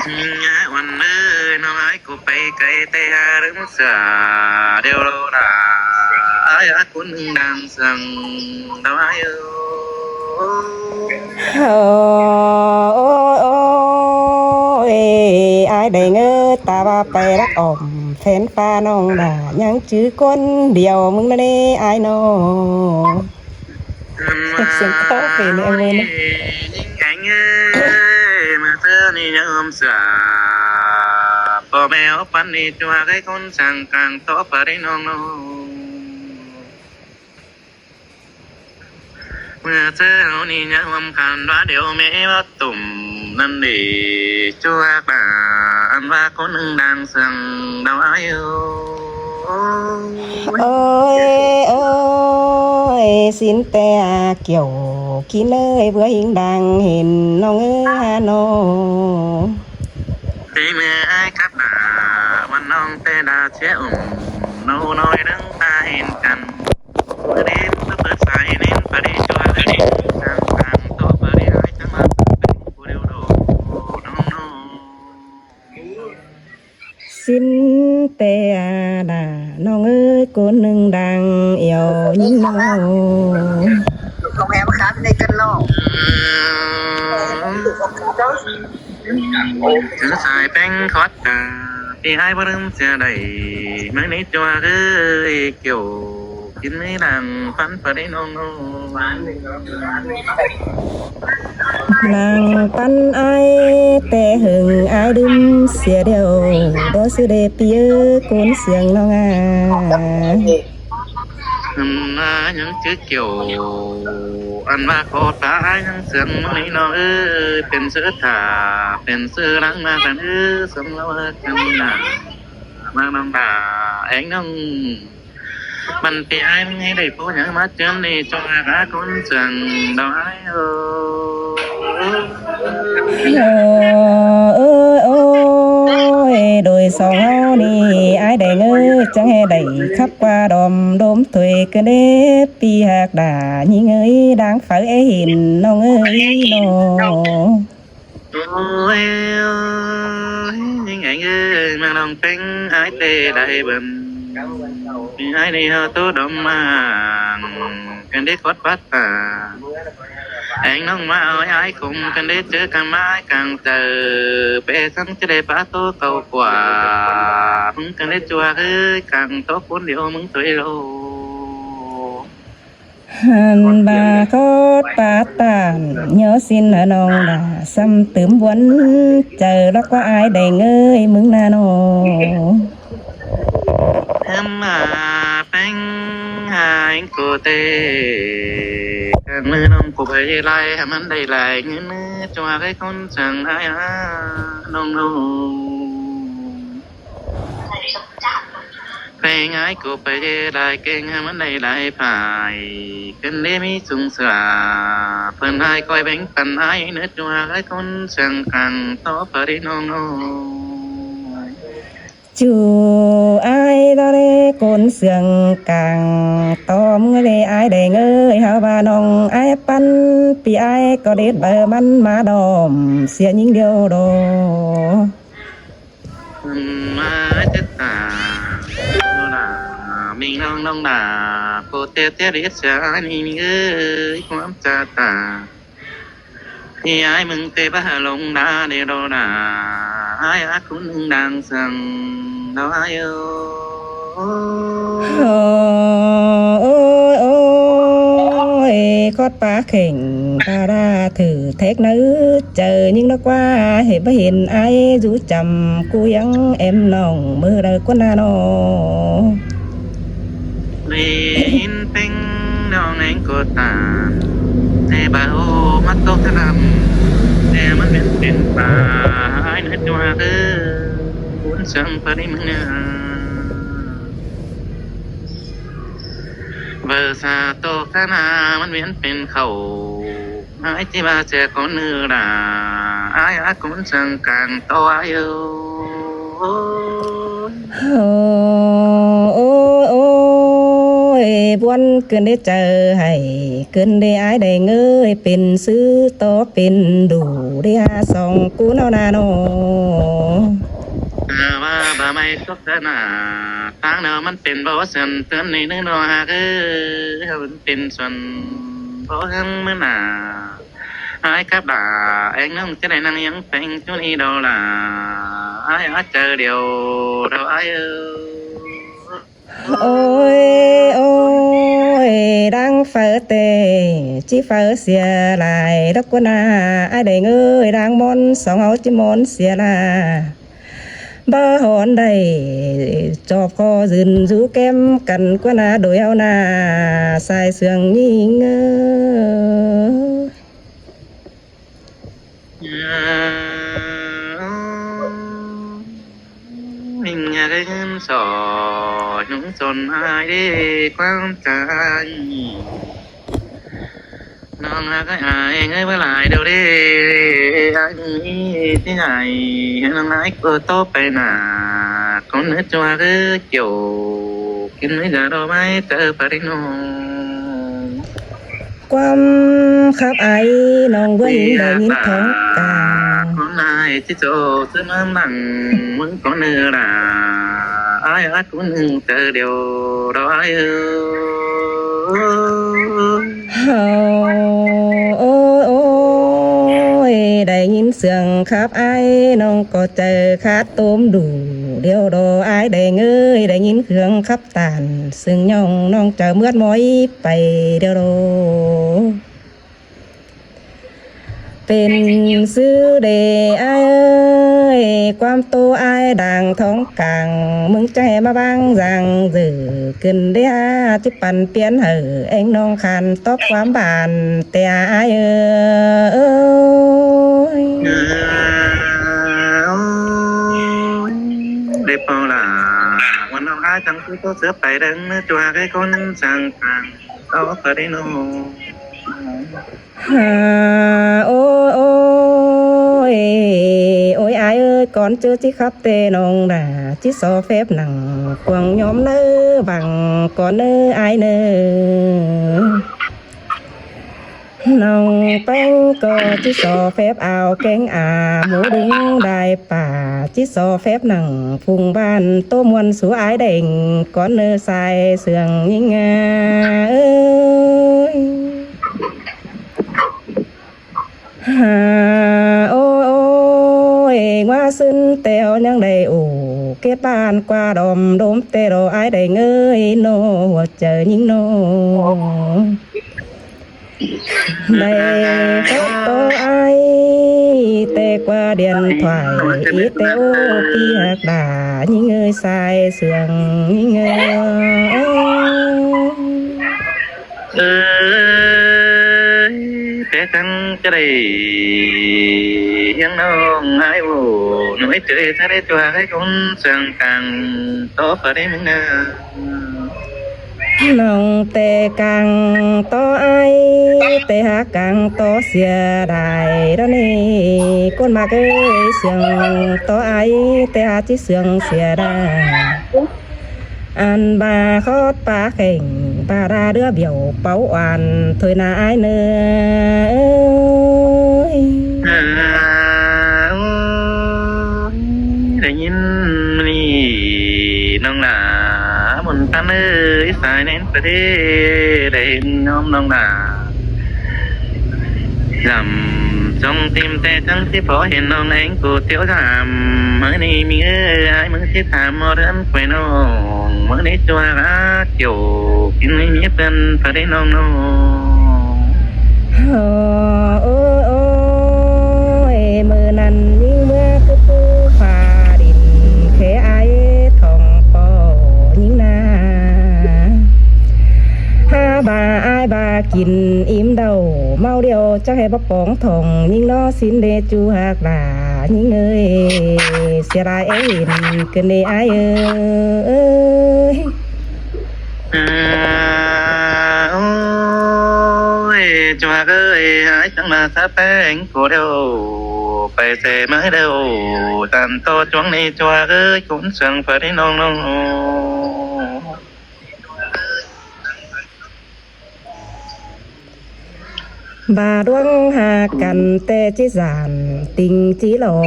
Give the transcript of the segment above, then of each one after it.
ຍາວັນເອີຍ ນ້ອງອ້າຍກູໄປໄກແຕ່ຫາລືມເສືອດຽວໂລດາ ອ້າຍອາກຸນດັງສັງດາວອ້າຍເອີຍ. ໂອ້ຍ ໂອ້ຍ ໂອ້ຍ ອ້າຍແດງເອີຍ ຕາວ່າໄປລັກອ້ອມແຟນຟ້ານ້ອງດາ ຍັງຈື່ຄົນດຽວມຶງນະເດອ້າຍນ້ອງ. ສຽງເຂົ້າເປັນເອີຍ ຍິງແຂງເອີຍ ມາເທີນີ້ຍາມເສືອ ພໍ່ແມ່ເອົາປັນນີ້ຈົວໃຫ້ຄົນຊ່າງກາງຕໍ່ປະເດນ້ອງໆ ເມື່ອເຈີເຮົານີ້ຍາມຄັນວ່າດຽວແມ່ວ່າ ຕຸ່ມນັ້ນເດ ຈົວກາອັນວ່າຄົນໜຶ່ງດັງສັງດາວອ້າຍເອີຍ. ໂອ້ຍ ໂອ້ຍ ຊິນແຕ່ອາກ່ຽວກິນເອີຍ ເບື່ອຫິງດັງເຫັນນ້ອງເອີຍຫານ້ອງ ເຕເມື່ອອ້າຍກັບດາ ວັນນ້ອງແຕ່ດາເຊຍອຸ່ມ ນ້ອງນ້ອຍເດີງຕາເຫັນກັນ ເມື່ອເດນມາເປີດສາຍເໜັນປະເດຈົວເດີ ສາງສາງຕໍ່ປະເດອ້າຍຈັ່ງວ່າເປັນຜູ້ດຽວດອກນ້ອງໆ. ຊິນແຕ່ອາດາ ນ້ອງເອີຍ ຄົນໜຶ່ງດັງອຽວຍິງນ້ອງ ໂຮງແຮມຄ້າໃນກັນເນາະ ສາຍແປ້ງຄອດຕາ ທີ່ອ້າຍບໍ່ລືມເສຍໄດ້ ມື້ນີ້ຕົວເອີຍ ກ່ຽວກິນມື້ນາງ ຝັນປະເດນ້ອງໆ ນາງປັນອ້າຍແຕ່ເຫິງ ອ້າຍດື່ມເສຍດຽວ ບໍ່ຊື່ເດປີເອີຍ ໂກນເສຽງນ້ອງອາ ອັນວ່າຍັງຈື່ກ່ຽວ ອັນວ່າຂໍຕາຍຍັງເຊື່ອງມື້ນີ້ນ້ອງເອີຍ ເປັນຊື່ຖ້າ ເປັນຊື່ຫຼັງມາກັນເອີຍ ສົມລະວ່າກັນນາ ມານ້ອງດາແອງນ້ອງ ມັນເປອ້າຍມຶງໃຫ້ໄດ້ຜູ້ຫຍັງມາເຈີນນີ້ ຈົ່ງຫາຄົນເຊື່ອງດອກອ້າຍເອີຍ. ໂອ້ຍ ໂອ້ຍ ໂອ້ຍ ໂດຍສອງເຮົານີ້ ອ້າຍແດງເອີຍ ຈັ່ງໃຫ້ໄດ້ຂັບກວ່າດອມດົມຖ້ວຍກັນເດ້ ປີຮັກດາຍິງເອີຍ ດາງໄຟເອີຍ ເຫັນນ້ອງເອີຍເນາະ. ໂອ້ຍ ໂອ້ຍ ຍິງແອງເອີຍ ມາລອງເປັງອ້າຍເຕໄດ້ເບິ່ງ ມີອ້າຍໃນເຮົາໂຕດອມມາງ ກັນເດ້ຄອດປາດຕາ ແອງນ້ອງມາເອົາອ້າຍຄົມ ກັນເດ້ເຈີກັນມາກາງເຈີ ເປສັງຈະໄດ້ປາໂຕເກົ່າກວ່າ ມຶງກັນເດ້ຈົວເອີຍ ກາງໂຕຄົນດຽວມຶງຕົວໂລ ຫັ້ນບາຄອດປາຕານ ຍໍສິນນະນ້ອງດາ ສ່ຳຕື່ມບວນໃຈລັອກວ່າອ້າຍແດງເອີຍ ມຶງນະນ້ອງ ທຳມາແປ້ງຫາຍໂກເຕ ກາງມືນ້ອງໂກໄປຫຼາຍ ໃຫ້ມັນໄດ້ຫຼາຍເງິນມື ຈົວໃຫ້ຄົນຊ່າງອ້າຍຫານ້ອງໆ. ໄປງ່າຍກໍໄປເດຫຼາຍເກັ່ງ ໃຫ້ມັນໄດ້ຫຼາຍພາຍ ເພິ່ນເດມີສູງສາ ເພິ່ນໃຫ້ຂ້ອຍແບ່ງປັນອ້າຍ ເນີດວ່າຫຼາຍຄົນຊ່າງກາງຕໍ່ປະເດນ້ອງນ້ອຍ ຈູອ້າຍລະເດ ຄົນເຊື່ອງກາງ ຕໍ່ເມື່ອເດອ້າຍແດງເອີຍ ຫາວ່ານ້ອງອ້າຍປັນ ປີອ້າຍກໍເດັດໃບມັນມາດອມ ເສຍຍິງດຽວດອກ. ມາຈະຕາໂນນາ ມິງນ້ອງນ້ອງນາ ໂປເຕເຕເຣຊານີ້ມີເອີຍ ຄວາມຈາຕາ ທີ່ອ້າຍມຶງເຕບະຫາລົງນາເດໂລນາ ອ້າຍອາຄຸນໜຶ່ງດັງສັງດອກອ້າຍເອີຍ. ໂອ້ຍ ໂອ້ຍ ໂອ້ຍ ຄອດປາເຄັ່ງ ຕາລາຖືແທກໃນໃຈ ຍິງດອກວ່າ ເຫັນບໍ່ເຫັນອ້າຍຢູ່ຈຳ ກູຍັງແອມນ້ອງ ເມື່ອໃດກວ່ານານ້ອງ ໄດ້ຍິນເພງນ້ອງແອງກໍຕາມ ແຕ່ບໍ່ຮູ້ມັນຕົກທະນຳ ແຕ່ມັນເປັນ ເປັນປ່າ ໃນຕົວເດີ ບຸນສັງປະນິມງາ ເວີສາໂຕກະນາ ມັນວຽນເປັນເຂົ້າ ອ້າຍຊິວ່າແຈກຄົນອື່ນລະ ອ້າຍອາກຸນສັງກາງຕໍ່ອ້າຍເອີຍ. ໂອ້ຍ ໂອ້ຍ ບວນເກີນເດໃຈ ໃຫ້ເກີນເດອ້າຍແດງເອີຍ ເປັນຊື່ຕໍ່ເປັນດູ ເດຫາສອງກູເນາະນານ້ອງ. ສົກເທື່ອໜ້າ ທາງເດີມມັນເປັນບໍ່ເຊື່ອນເຕືອນນີ້ເດີນ້ອງຮັກເອີຍ ມັນເປັນສ່ວນບໍ່ເຖິງມື້ໜ້າ ອ້າຍກັບຫຼ້າແອງນ້ອງຈະໄດ້ນັ່ງຫຍັງແປງຈຸນີ້ດອກຫຼ້າ ອ້າຍອາດເຈີດຽວດອກອ້າຍເອີຍ. ໂອ້ຍ ໂອ້ຍ ດັງໄຟເຕ ຈິໄຟເສຍຫຼາຍດອກກວນນາ ອ້າຍແດງເອີຍ ດັງມອນສອງເຮົາຈິມອນເສຍລາ ບໍ່ຮອນໄດ້ຈອບຄໍຢືນຢູ່ແກ້ມກັນກວນນາ ໂດຍເຮົານາ ຊາຍເຊື່ອງຍິງເອີຍ. ຍິງຢາກໄດ້ເງິນສອດນຸ່ງຊົນອ້າຍເດ້ຄວາມໃຈ ນ້ອງຮັກອ້າຍເອີຍບໍ່ຫຼາຍດອກເດ້ ອ້າຍມີທີ່ໃຫ້ນ້ອງອ້າຍກໍຕໍ່ໄປໜ້າ ຄົນເຮັດຕົວຄືກ່ຽວ ກິນມື້ກະດອກໄມ້ເຕີປະເດນ້ອງ. ຄວາມຄັບອາຍນ້ອງເບື້ອງໄດ້ຍິນທ້ອງກາງ ຄົນອາຍຊິໂຈຊື້ມາບັງມຶງກ່ອນເດີລະ ອາຍຮັກຄົນໜຶ່ງເຕີດຽວດອກອາຍເອີຍ. ໂອ້ຍ ໂອ້ຍ ໄດ້ຍິນສຽງຂັບອ້າຍ ນ້ອງກໍໃຈຂາດຕຸ້ມດູ ດຽວດອ ອ້າຍແດງເອີຍ ໄດ້ຍິນເຄື່ອງຂັບຕານ ຊຶ່ງຍ້ອງນ້ອງຈະເມືອດມ້ອຍໄປດຽວດອ. ເປັນຊື່ເດອ້າຍເອີຍ ຄວາມໂຕອ້າຍດ່າງທ້ອງກາງ ມຶງຈະໃຫ້ມາວາງຢ່າງເດີ ຂຶ້ນເດຫາຈິປັນປ່ຽນໃຫ້ແອງນ້ອງຄານຕອບຄວາມບານແຕ່ອ້າຍເອີຍ. ໂອ້ຍ ໄດ້ພໍລະ ວັນນ້ອງອ້າຍຈັ່ງຄືໂຕເສືອໄປເດີ ຈົວໃຫ້ຄົນສ້າງທາງ ເອົາໄປເດີນ້ອງ. ຫາ ໂອ້ຍ ໂອ້ຍ ໂອ້ຍ ອ້າຍເອີຍ ກ່ອນເຈີຈິຂັບແຕ່ນ້ອງນາ ຈິຊໍແຟບໜັງ ຄວາງຍອມເນີ ບັງກ່ອນເນີ ອ້າຍເນີ. ນ້ອງແປ້ງກໍຈິຊໍແຟບອາວແກງອາ ໝູດຶງໄດ້ປາ ຈິຊໍແຟບໜັງ ພຸງບ້ານໂຕມ່ວນສູ່ອ້າຍແດງ ກ່ອນເນີຊາຍເຊື່ອງຍິງເອີຍ. ຫາ ໂອ້ຍ ໂອ້ຍ ວ່າຊຶນແຕ່ເຮົາຍັງໄດ້ໂອ້ ເຂດບ້ານກວ່າດອມດົມແຕ່ດອກ ອ້າຍແດງເອີຍ ໂນ ຫົວໃຈຍິງໂນ ໄດ້ເຂົ້າຕໍ່ອ້າຍ ແຕ່ກວ່າດຽນຖວາຍ ອີແຕ່ໂອ້ ປີຮັກດາ ຍິງເອີຍ ຊາຍເຊື່ອງຍິງເອີຍ. ເອີຍ ແຕ່ຈັ່ງຈະໄດ້ຍັງນ້ອງອ້າຍໂອ້ ໜ້ອຍເຈີຈະໄດ້ຕົວໃຫ້ຄົນເຊື່ອງກາງຕໍ່ໄປເດີ. ນ້ອງແຕ່ກາງຕໍ່ອ້າຍ ແຕ່ຫາກາງຕໍ່ເສຍດາຍດອກນີ້ ຄົນມາເກີຍເຊື່ອງຕໍ່ອ້າຍ ແຕ່ຫາຈິເຊື່ອງເສຍດາຍ. ອັນບາຄອດປາແຂ່ງ ປາດາເດືອບຽວເປົາອານ ຖອຍໜ້າອ້າຍເນີຍ. ໄດ້ຍິນມື້ນີ້ນ້ອງຫຼ້າ ບຸນຕັນເອີຍ ສາຍແໜ້ນປະເດ ໄດ້ເຫັນນ້ອງ ນ້ອງຫຼ້າ ຈຳຈົ່ງຕິມແຕ່ຈັ່ງຊິພໍເຫັນນ້ອງແອງກູຕຽວຈຳ ມື້ນີ້ມີເອີຍ ອ້າຍມຶງຊິຖາມໝໍເລື່ອງໄປນ້ອງ ມື້ນີ້ຕົວລາກໂຈ ກິນມີເພິ່ນປະເດນ້ອງນ້ອງ. ໂອ້ ໂອ້ ໂອ້ຍ ມື້ນັ້ນຍິງເມືອຄືປູຟ້າດິນ ແຄ່ອ້າຍທ້ອງປໍຍິງນາ ຫາບາອ້າຍບາກິນອີ່ມເດົາ ເມົາດຽວຈະໃຫ້ບໍ່ປອງທ້ອງ ຍິງນໍຊິນເດຈູຮັກຫຼ້າ ຍິງເອີຍ ເສຍດາຍເອີຍ ເຫັນເກີນເດອ້າຍເອີຍ. ໂອ້ຍ ຈວກເອີຍ ອ້າຍຈັ່ງມາສະແປງໂກດຽວ ໄປແຕ່ມາດຽວ ຕັນໂຕຈວງນີ້ ຈວກເອີຍ ຄົນເຊື່ອງປະເດນ້ອງນ້ອງ. ເ ບາດວງຫາກັນແຕ່ຈິສານ ຕິງຈິຫຼໍ່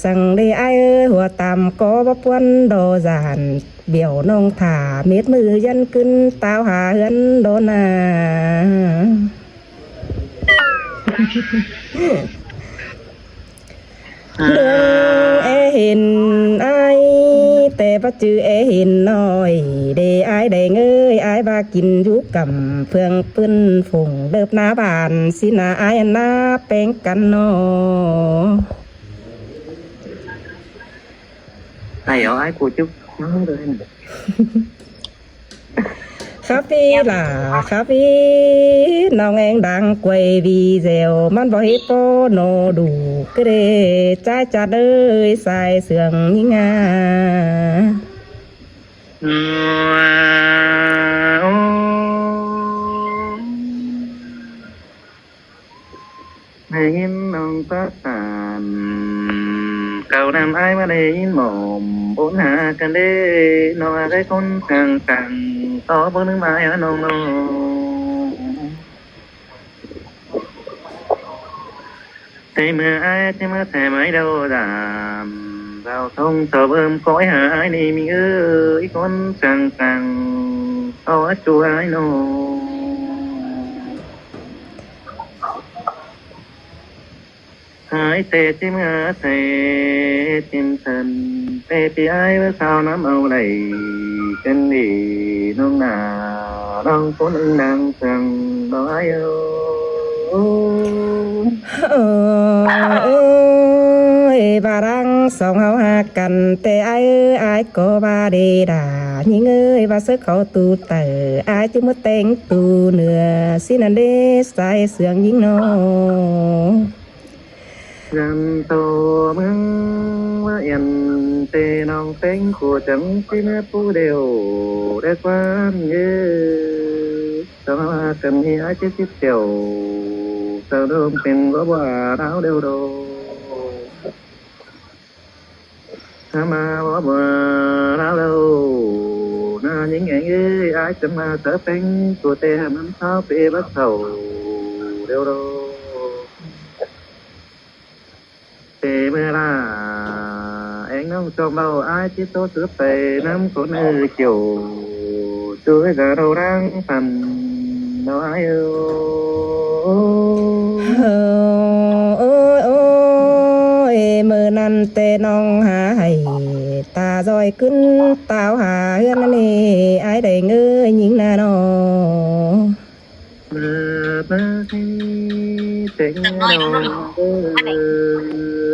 ສັງເດອ້າຍເອີຍ ຫົວຕາມກໍບໍ່ປ່ວນດໍຢານ ບຽວນ້ອງຖ້າ ເມັດມືຢັນຂຶ້ນ ຕາວຫາເຮືອນໂດນາ. ເລື່ອງແອເຫັນອ້າຍ ແຕ່ບໍ່ຈື່ແອເຫັນນ້ອຍ ເດອ້າຍໄດ້ເງີຍ ອ້າຍວ່າກິນຢູ່ກຳ ເພື່ອງປືນຝູງ ເລີບໜ້າບ້ານ ຊິໜ້າອ້າຍອັນໜ້າແປງກັນນໍ. ໄອ້ເອົາອ້າຍກູຈຸກ ຄາຟີຫຼ້າ ຄາຟີ ນ້ອງແອງດັງກວຍວີແຊວ ມັນບໍ່ເຮັດບໍ່ໜໍດູ ກະເດຈາຍຈັດເອີຍ ສາຍເຊື່ອງຍິງງາ. ໄດ້ຍິນນ້ອງປະສານ ເກົ່ານຳອ້າຍມາໄດ້ຍິນໝອມ ບຸນຫາກັນເດ້ ນ້ອງອາໄດ້ຄົນຊ່າງສັງ ຕໍ່ບໍ່ລືມອ້າຍອານ້ອງນ້ອງ ໃນເມື່ອອ້າຍຈະມາແທ້ໄມ້ດາວດຳ ດາວທົ່ງເຈົ້າເບິ່ມຄອຍຫາອ້າຍນີ້ມີເອີຍ ຄົນຊ່າງສັງ ເອົາອາຈູອ້າຍນ້ອງ. ຫາຍແຕ່ຈິເມື່ອແທ້ຈິນເຖິນ ແຕ່ທີ່ອ້າຍວ່າສາວນຳເອົາໄດ້ ເປັນດີນ້ອງໜ້າ ນ້ອງຄົນອື່ນນາງເຊິ່ງບໍ່ອາຍເອີ. ເອີຍ ບາດລັງສອງເຮົາຮັກກັນ ແຕ່ອ້າຍເອີຍ ອ້າຍກໍວ່າເດດາ ຍິງເອີຍ ວ່າເສິກເຂົ້າຕູ້ໄຕ ອ້າຍຈຶ່ງມາແຕ່ງຕູ້ເໜືອ ຊິນັ້ນເດ ສາຍເຊື່ອງຍິງນ້ອງ. ຍາມໂຕເມືອງວ່າແອ່ນ ແຕ່ນ້ອງແປງໂຄຈັງ ຊິເມືອປູ່ເດວ ແລະຄວາມເຢີ ສະມາກັນມີອາເຈັດສິບແກ້ວ ສະໂດມເປັນບໍ່ວ່າລາວເດວໂດ ສະມາບໍ່ວ່າລາວເດວ ນາຍິງແອງເອີຍ ອາຍຈະມາສະເປັງ ໂຕແຕ່ມັນເຖົ້າເປບັກເຖົ້າເດວໂດ. ເປເວລາແອງນ້ອງຈອມເວົ້າ ອາຍຊິໂຕສືບໄປນຳຄົນເອີກ່ຽວ ຊ່ວຍກະໂດນາງພັນເນາະອາຍເອີຍ. ໂອ້ຍ ໂອ້ຍ ໂອ້ຍ ມື້ນັ້ນແຕ່ນ້ອງຫາໄຫ້ ຕາຈອຍຂຶ້ນຕາວຫາເຮືອນນີ້ ອາຍໄດ້ເງີຍຍິງນານ້ອງ. ເອີ ເອີ ເຕັງດຽວຫຼັງ ເອີ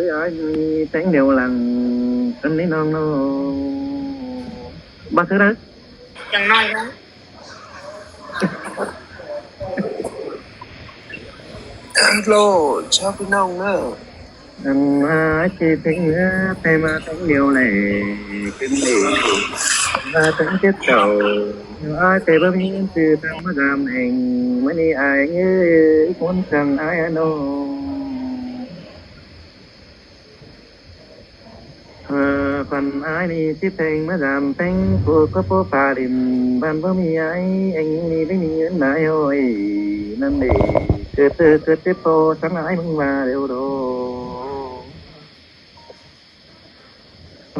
ຍ ອ້າຍມີເຕັງດຽວຫຼັງ ອັນນີ້ນ້ອງນ້ອງ ບໍ່ຄືເດີ ຈັ່ງນ້ອຍເດີ ໂລ ຊາວພີ່ນ້ອງເດີ. ອັນວ່າຊິເທັງເໜືອ ແຕ່ມາເທັງດຽວແລ ຂຶ້ນເອງວ່າເທັງເຈັບເຈົ້າ ອາຍແຕ່ບໍ່ມີເງິນຊື້ທາງມາດາມເອງ ມື້ນີ້ອາຍເອີຍ ຄົນຈັ່ງອາຍອານ້ອງ ເອີ ຄັນອາຍນີ້ຊິແພງມາດາມແພງ ຜູ້ກໍຜູ້ປາດິນ ບ້ານບໍ່ມີອາຍເອງນີ້ໄດ້ມີເງິນຫຼາຍໂອ້ຍ ນັ້ນເດ ເກີດເກີດເຈັບພໍ ສັງອາຍມຶງວ່າເດວໂດ.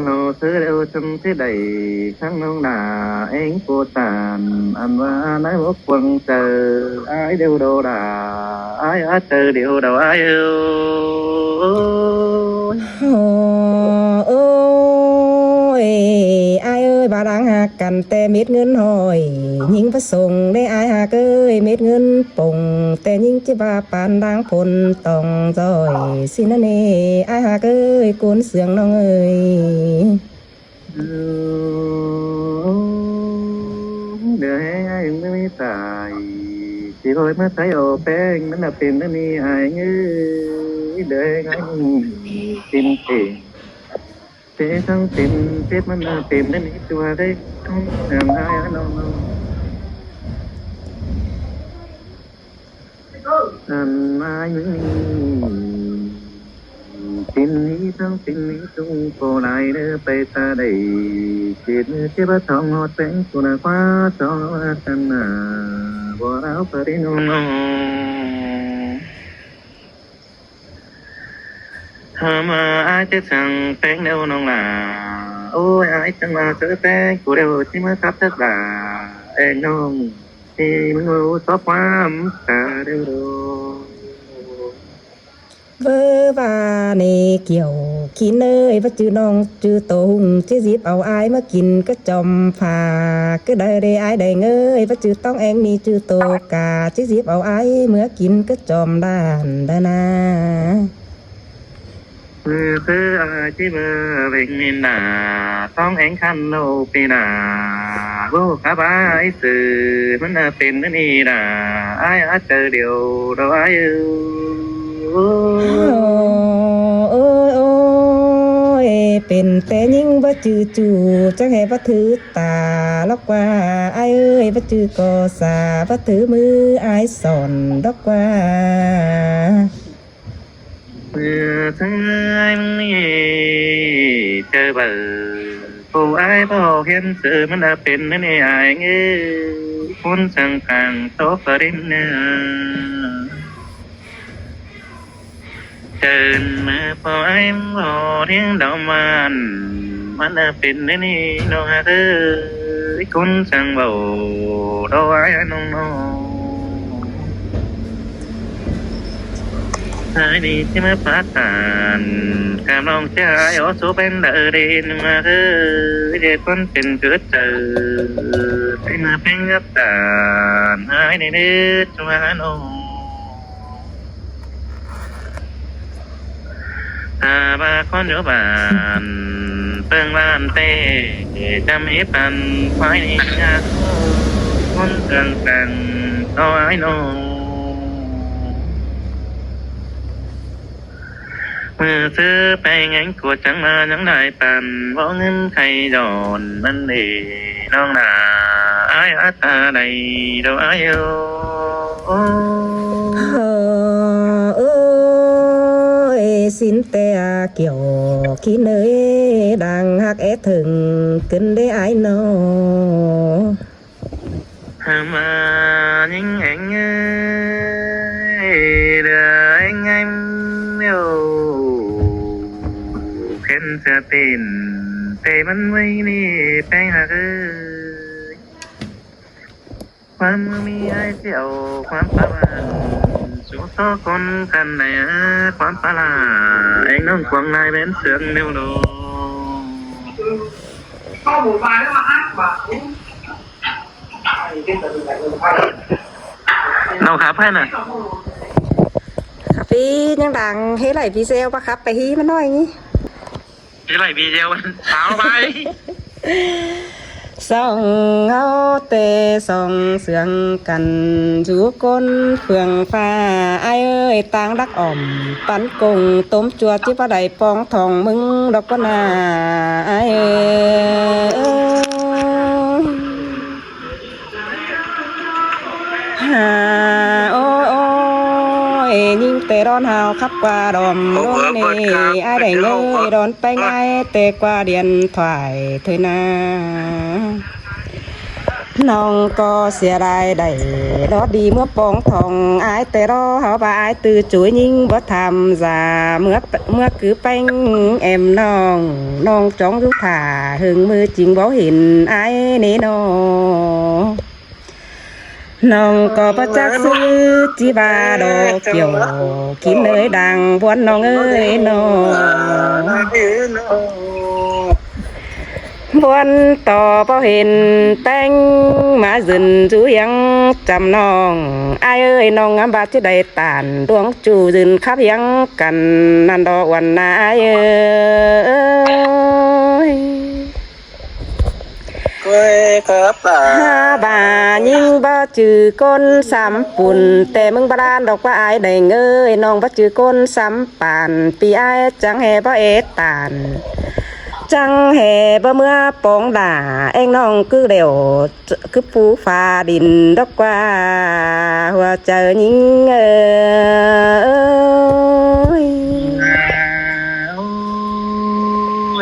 ເຮົາເຊີແລ້ວຈຳຊິໄດ້ ທັງນ້ອງໜ້າເອງໂກຕານ ອັນວ່າໃນອົກຂວັງໃຈ ອາຍເດວໂດດາ ອາຍອາດເຈີດຽວດາວ ອາຍເອີຍ. ໂອ້ ໂອ້ຍ ອາຍເອີຍ ບາດຫຼັງຮັກກັນແຕ່ເມັດເງິນຫ້ອຍ ຍິງປະສົງເດ້ ອາຍຮັກເອີຍ ເມັດເງິນປົງ ແຕ່ຍິງຈິວ່າປານດ່າງຝົນ ຕ້ອງຈ້ອຍ ຊິນະເນ ອາຍຮັກເອີຍ ໂກນເຊື່ອງນ້ອງເອີຍ. ເດືອແຮງອ້າຍຍັງບໍ່ມີຕາຍ ຊິລອຍມາໃສເອົາແປ້ງ ມັນນະເປັນແນວນີ້ອ້າຍເອີຍ ເດືອແຮງອ້າຍຍັງເປັນເອງ ເຕະທັງເຕັມເຈັບມັນນະເຕັມແນວນີ້ ຄືວ່າໄດ້ທັງເລື່ອງອ້າຍນ້ອງ ອັນມາຍມີ ປິ່ນນີ້ທັງປິ່ນນີ້ຈຸງໂກຫຼາຍເດີ ໄປຕາໄດ້ເຂດເມືອເຈັບປະທ້ອງຮອດແປງ ຜູ້ນາຄວ້າສອງວ່າກັນນາ ບໍ່ລາວປະເດນ້ອງ. ເອີ ມາອ້າຍຈະສັ່ງແປ້ງແລ້ວນ້ອງຫຼ້າ. ໂອ້ຍ ອ້າຍຈັ່ງວ່າເຊີແປ້ງ ກູເດວທີ່ມາກັບເທີດຫຼ້າ ແອງນ້ອງທີ່ມັນຮູ້ຊອບຄວາມກະເດວໂດ. ເວີວ່າເນກ່ຽວຂີ້ເນີຍ ວ່າຈື່ນ້ອງຈື່ໂຕຮຸ່ງ ຊິຊິບເອົາອ້າຍມາກິນກະຈອມຝາກ ກະໄດ້ເດອ້າຍໄດ້ເງີຍ ວ່າຈື່ຕ້ອງແອງມີຈື່ໂຕກາ ຊິຊິບເອົາອ້າຍເມືອກິນກະຈອມດ້ານດານາ. ເອີ ຄືອ້າຍຊິເບິ່ງນິນດາ ຕ້ອງແອງຄັນໂນປີນາ ໂອ້ ຄັບອ້າຍຊື່ ມັນເປັນອັນນີ້ດາ ອ້າຍອາດເຈີດຽວດອກອ້າຍເອີຍ. ໂອ້ຍ ໂອ້ຍ ເປັນແຕ່ຍິງບໍ່ຈື່ຈູ ຈັກແຮ່ບໍ່ຖືຕາ ລອກວ່າອ້າຍເອີຍ ບໍ່ຈື່ກໍສາ ບໍ່ຖືມືອ້າຍສອນດອກວ່າ. ເມື່ອເທື່ອອ້າຍມີເຈີເບີ ຜູ້ອ້າຍບໍ່ຮຽນຊື່ ມັນເປັນແນວນີ້ອ້າຍເອີຍ ຄົນຊ່າງກາງໂຕກະລິນເໜືອ ເຈີນເມື່ອພໍ່ອ້າຍບໍ່ຮຽນດອກມັນ ມັນເປັນແນວນີ້ນ້ອງຮັກເອີຍ ຄົນຊ່າງເວົ້າດອກອ້າຍນ້ອງນ້ອງ. ອ້າຍນີ້ຊິມາປະທານ ກຳລັງຈະອ້າຍອອກສູ່ເປັນດາວເດັ່ນມາເອີຍ ເດດຄົນເປັນເກີດເຈີ ເປັນມາເປັນກັບຕານ ອ້າຍນີ້ເດດວ່ານ້ອງ. ຖ້າວ່າຄົນຢູ່ບ້ານເບິ່ງບ້ານແຕ່ ຈະມີປັນໄຟຍາກ ຄົນເຄື່ອງກັນ ນ້ອຍນ້ອງ. ເມື່ອຊື້ໄປແງງກວດຈັງມາຍັງໄດ້ປັນ ບໍ່ເງິນໄຂຍ້ອນມັນເດ ນ້ອງໜ້າ ອ້າຍອັດຕາໃດດອກອ້າຍເອີຍ. ເອີ ເອີຍ ສິນແຕ່ອາກ່ຽວຂີ້ເນີຍ ດັ່ງຮັກແອເຖິງ ເກີນເດອ້າຍນ້ອງ. ຫາມາຍິງແອງເອີຍ ເຫຼືອແອງແອງໂຍ ເຫັນຈະເປັນ ແຕ່ມັນໄວ້ນີ້ແປ້ງຮັກເອີຍ ຄວາມມີອ້າຍຊິເອົາຄວາມປະມານ ສູ່ຊອກຄົນຄັນໃດ ຄວາມປະຫຼາດ ແອງນ້ອງຄວາມນາຍແມ່ນເຊື່ອງແນວໂລ. ນ້ອງຂັບໃຜນະ? ຂັບພີຍັງດັງ ເຮັດໄຫຼພີແຊວປະຂັບໄປຮີມັນໜ້ອຍນີ້. ເຮັດໄຫຼພີແຊວ ຊາວບາຍ. ສ່ອງເຮົາແຕ່ສ່ອງເຊື່ອງກັນ ສູ່ກົນເຟືອງຟ້າ ອ້າຍເອີຍ ຕ່າງດັກອ້ອມ ປັນກົງ ຕົ້ມຈົວ ຈິບໍ່ໄດ້ປອງທອງ ມຶງດອກກະໜ້າ ອ້າຍເອີຍ. ຫາ ໂອ້ຍ ໂອ້ຍ ຍິງແຕ່ດອນຫາວ ຂັບກວ່າດອມ ໂອ້ ລົງເນີ ອ້າຍໄດ້ເງີຍ ດອນໄປງ່າຍ ແຕ່ກວ່າດຽນຖວາຍເທີຍນາ. ນ້ອງກໍເສຍດາຍໄດ້ ລອດດີເມືອປອງທອງ ອ້າຍແຕ່ລໍ ເຮົາວ່າອ້າຍຕື້ຈຸຍ ຍິງບໍ່ທຳສາ ເມືອ ເມືອຄືແປ້ງແອມນ້ອງ ນ້ອງຈ້ອງຢູ່ຖ້າ ເຫິງມື້ຈິງບໍ່ເຫັນ ອ້າຍເນນ້ອງ. ນ້ອງກໍບໍ່ຈັກຊື່ ຈິວ່າດອກກ່ຽວ ກິນເອີຍ ດັ່ງບວນນ້ອງເອີຍນ້ອງ. ບວນຕໍ່ບໍ່ເຫັນແປ້ງ ມາຢືນຢູ່ຮຽງຈຳນ້ອງ ອ້າຍເອີຍ ນ້ອງງາມບາດຈະໄດ້ຕານ ດວງຈູຢືນຄັບຮຽງກັນ ນັ້ນດອກວັນນາ ອ້າຍເອີຍ. ຫາບາຍິງບໍ່ຈື່ກົນສຳປຸນ ແຕ່ມຶງບາດານດອກວ່າອ້າຍໄດ້ເງີຍ ນ້ອງບໍ່ຈື່ກົນສຳປານ ປີອ້າຍຈັ່ງແຮ່ບໍ່ເອດຕານ ຈັ່ງແຮ່ບໍ່ເມືອປອງດາ ແອງນ້ອງຄືແລ້ວ ຄືປູຟ້າດິນດອກວ່າ ຫົວໃຈຍິງເອີຍ. ໂອ້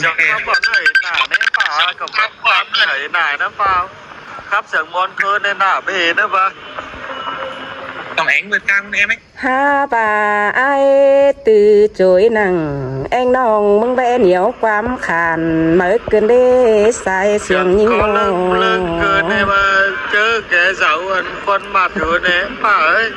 ສຽງຂັບບໍ່ໄດ້ໜ້າໃນປ່າ ກໍຂັບບໍ່ໄດ້ໜ້ານະປ່າ ຂັບສຽງມອນເກີນໃນໜ້າໄປເຫັນນະວ່າ ຕ້ອງແອງເປີດກາງແອໄໝ ຫາວ່າອ້າຍຕື້ໂຈຍນັ່ງ ແອງນ້ອງມຶງແບໜຽວຄວາມຂານ ເມີເກີນເດສາຍສຽງຍິງ ກໍເລີກເກີນໃນວ່າ ເຈີແກ່ສາວອັນຄົນມັກຢູ່ໃນປ່າເອີຍ.